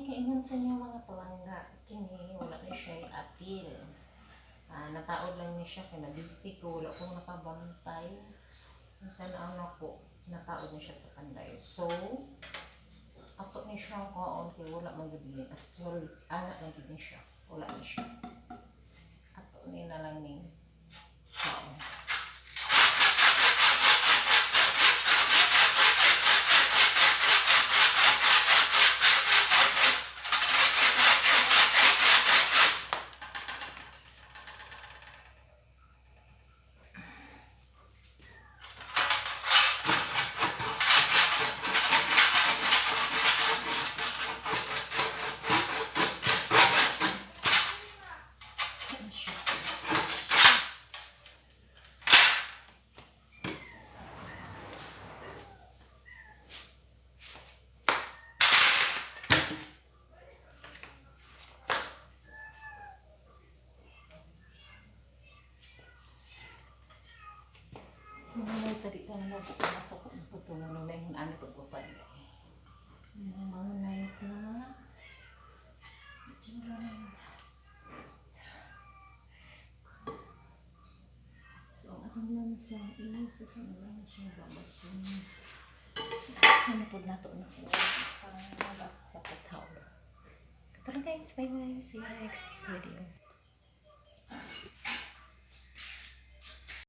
Kaingon sa inyo, mga palangga, kini wala na siya apil. Nataod lang ni siya kay na-busy ko, wala kong nakabantay. Ang tanaw na ko, nataod ni siya sa panday. So, ato ni siya kaon kay wala man gud ni. Actually, ana lang gid ni siya. Wala ni siya. Ato ni na lang ning kaon. Ano siya? Mga tadi ka na bukas ako ng puto na nung may ano pagpapanday. Mga ta. So, ang atong lansa is, ito na lang siya babasun. Sana po nato na po para mabasa po tao. Kato lang, guys. Bye bye. See you next video.